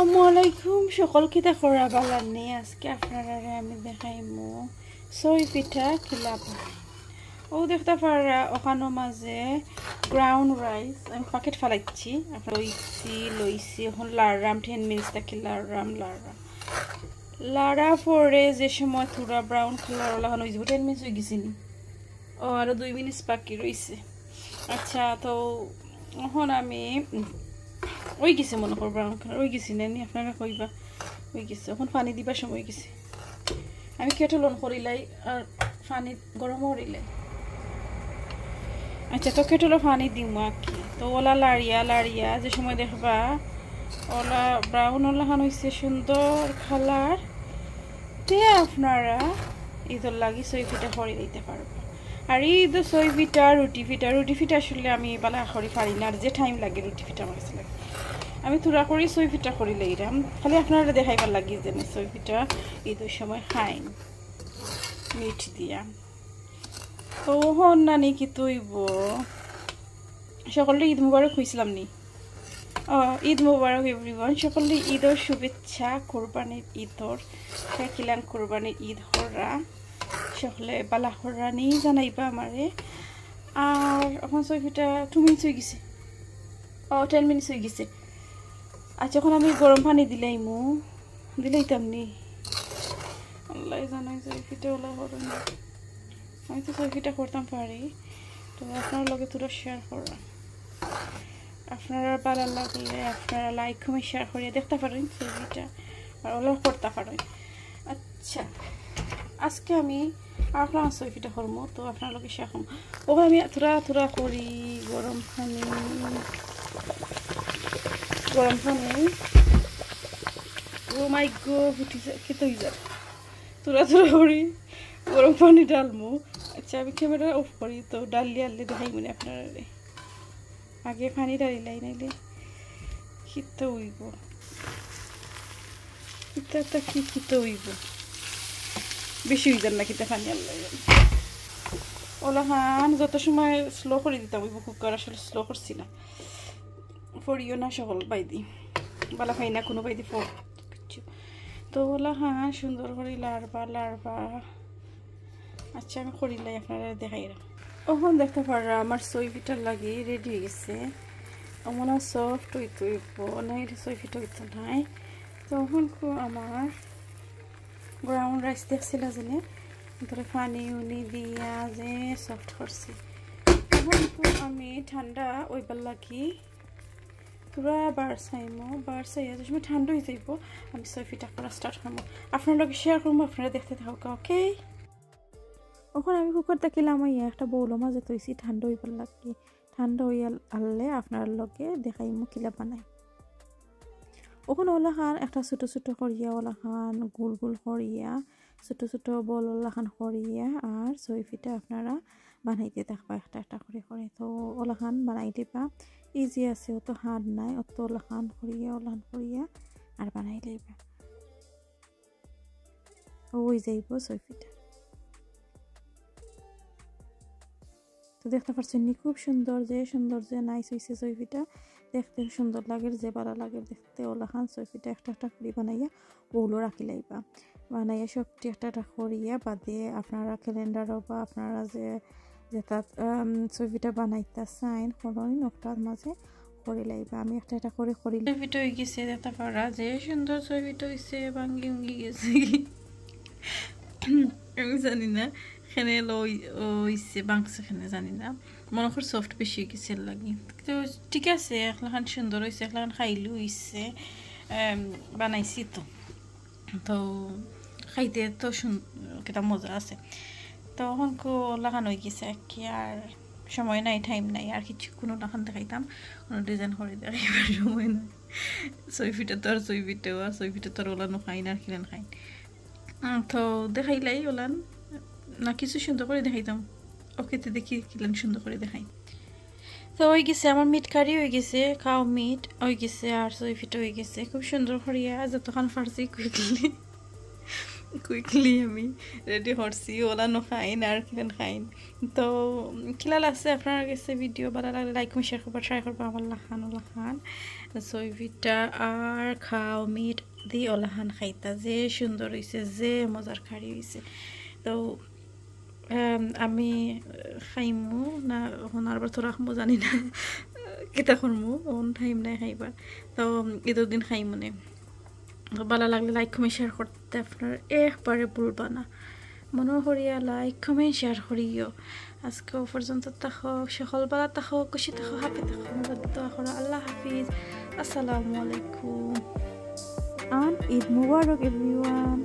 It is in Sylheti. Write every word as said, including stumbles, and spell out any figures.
আসসালামু আলাইকুম, সকল কিতা খবর, বালা নি? আজকে আপনারারে আমি দেখাইমু সই পিঠা কিলা বানাই। ও দেখতা পাররা, ওখানো মাঝে ব্রাউন রাইস আমি প্যাকেট ফালাইছি। আপনার লইছি, লইছি, এখন লাড়াম, টেন মিনিটস থাকি লাড়াম, লাড়াম। লাড়া পরে যে সময় থুড়া ব্রাউন কালার ওলা অইযিবো, টেন মিনিটস অইগেছে নি? ও, আরো দুই মিনিটস বাকি রইছে। আচ্ছা, তো এখন আমি, উম, অইগেছে মনে করি ব্রাউন কালার, অইগেছে না নি? আপনারা কইবা, অইগেছে। এখন পানি দিবার সময় অইগেছে। আমি কেটল অন করিলাই আর পানি গরম করিলাই। আচ্ছা, তো কেটলো পানি দিমু আর কি। তো ওলা লাড়িয়া লাড়িয়া যে সময় দেখবা ওলা ব্রাউন ওলাখান অইছে সুন্দর কালার, তে আপনারা ইদর লাগি সই পিঠা করি দিতে পারবা। আর ইদো সই পিঠা, রুটি পিঠা, রুটি পিঠা আসলে আমি বালা করি পারি না, আর যে টাইম লাগে রুটি পিঠা আমার কাছে লাগে। আমি থুড়া করি সই পিঠা করি লইরাম, খালি আপনারা দেখাইবার লাগি যে আমি সই পিঠা ইদর সময় খাইন মিট দিয়া। তো হন নানি কিতা অইবো, সকলরে ঈদ মুবারক কইছিলাম নি? ও, ঈদ মুবারক এভরিওয়ান, সকলরে ঈদর শুভেচ্ছা, কুরবানির ঈদর, কে কিলান কুরবানির ঈদ কররা, সকলে বালা কররা নি জানাইবা আমারে। আর এখন সই পিঠা টু মিনিটস অইগেছে, ও, টেন মিনিটস অইগেছে। আচ্ছা, এখন আমি গরম পানি দিলাইমু, দিলাইতাম নি? আল্লায় জানে সই পিঠা ওলা করইন। আমি তো সই পিঠা করতাম পারি, তো আপনারার লগে থুড়া শেয়ার করা। আপনারার বালা লাগলে আপনারা লাইক, কমেন্ট, শেয়ার করিয়া দেখতা পারইন সই পিঠা, আর ওলা করতা পারইন। আচ্ছা, আজকে আমি আরকলাখান সই পিঠা করমু, তো আপনারার লগে শেয়ার করমু। ওখানে আমি থুড়া থুড়া করি গরম পানি, গরম পানি। ও মাই গো, ফুটি যায়, কিতা অই যায়। থুড়া থুড়া করি গরম পানি ঢালমু। আচ্ছা, আমি ক্যামেরা অফ করি, তো ঢাললে আনলে দেখাইমু নে আপনারারে। আগে পানি ঢালিলাই, নাইলে কিতা অইবো। কিতা তা কি কিতা অইবো। বেশি অই যার না কিতা পানি, আল্লায় জানে। ওলাখান যত সময় স্লো করি দিতাম অইবো কুকার, আসলে স্লো করছি না। পড়িও না সকল বাইদি, বালা পাই না কোনো বাইদি ফোর কিচ্ছু। তো ওলাখান সুন্দর করি লাড়বা লাড়বা। আচ্ছা, আমি করিলাই আপনারারে দেখাইরাম। অখন দেখতা পাররা আমার সই পিঠার লাগি রেডি অই গেছে। অমলা সফট অইতো অইবো, নাইলে সই পিঠা অইতো নায়। তো অখন কো আমার ব্রাউন রাইস দেখছিলা যেনে, ভিতরে পানি উনি দিয়া যে সফট করছি। অখন কো আমি ঠান্ডা অইবার লাগি থুড়া বারসাইমু, বারসাইয়া যে সময় ঠান্ডা অই যাইবো, আমি সই পিঠা করা স্টার্ট করমু। আপনারার লগে শেয়ার করমু, আপনারা দেখতে থাকউক্কা, ওকে? অখন আমি কুকার থাকি লামাইয়া একটা বাউলর মাঝে থইছি ঠান্ডা অইবার লাগি। ঠান্ডা অইয়া আনলে আপনারার লগে দেখাইমু কিলা বানাই। অখন ওলাখান একটা ছোট ছোট করিয়া, ওলাখান গোল গোল করিয়া, ছোট ছোট বল ওলাখান করিয়া, আর সই পিঠা আপনারা বানাইতে থাকবা একটা একটা করি করি। তো ওলাখান বানাই দিবা, ইজি আছে, অত হার্ড নায়। অত ওলাখান করিয়া, ওলাখান করিয়া আর বানাই লইবা। অই যাইবো সই পিঠা। তো দেখতা পারছইন নি, খুব সুন্দর, যে সুন্দর যে নাইস অইছে সই পিঠা। দেখতে সুন্দর লাগের, যে বালা লাগের দেখতে। ওলাখান সই পিঠা একটা একটা করি বানাইয়া বাউলো রাখি লাইবা। বানাইয়া সবটি একটা একটা করিয়া বাদে আপনারা ক্যালেন্ডারো বা আপনারা যে, যেটাত, আম, সই পিঠা বানাইতা চাইন, করইন, ওটার মাঝে করি লাইবা। আমি একটা একটা করি করি। সই পিঠা অই গেছে, দেখতা পাররা যে সুন্দর সই পিঠা অইছে, ভাঙ্গি উঙ্গি গেছে। আমি জানি না, এখানে লই অইছে, ভাঙছে এখানে, জানি না। মনে করি সফট বেশি অই গেছে এর লাগি। তো ঠিক আছে, একলাখান সুন্দর অইছে, একলাখান খাইলেও অইছে, আম, বানাইছি তো। তো খাইতে তো সুন-, কিতা মজা আছে। তো অখন কো লাখান অই গেছে আর কি, আর সময় নাই, টাইম নাই, আর কিছু কোনো লাখান দেখাইতাম, কোনো ডিজাইন করি দেখাইবার সময় নাই। সই পিঠা তো আর সই পিঠা, আর সই পিঠা তো আর ওলানো খাইন, আর কিলান খাইন। উম, তো দেখাইলাই ওলান, না কিছু সুন্দর করি দেখাইতাম। ওকে, তো দেখি কিলান সুন্দর করি দেখাই। তো অই গেছে আমার মিট কারি, অই গেছে কাউ মিট, অই গেছে আর সই পিঠা অই গেছে। খুব সুন্দর করিয়া যতখান পারছি কুইকলি কুইকলি আমি রেডি করছি, ওলানো খাইন আর কিলান খাইন। তো কিলা লাগছে আপনার গেছে ভিডিও? ভালা লাগলে লাইক কমেন্ট শেয়ার করবা, ট্রাই করবা আমার লাখান ওলাখান। সই পিঠা আর খাও মিট দি ওলাখান খাইতা, যে সুন্দর হইছে, যে মজার কারি হইছে। তো আম, আমি খাইমু না, এখন আরবার থুড়া খামু জানি না কিতা করমু, এখন টাইম নাই খাইবার। তো ঈদর দিন খাইমু নে। তো ভালা লাগলে লাইক কমেন্ট শেয়ার করতে আপনার একবারে ভুলবা না। মনো করিয়া লাইক কমেন্ট শেয়ার করিও। আজকে পর্যন্ত থাকো, সকল ভালা থাকো, খুশি থাকো, হ্যাপি থাকো। আমার দোয়া করো। আল্লাহ হাফিজ, আসসালামু আলাইকুম। And Eid Mubarak everyone.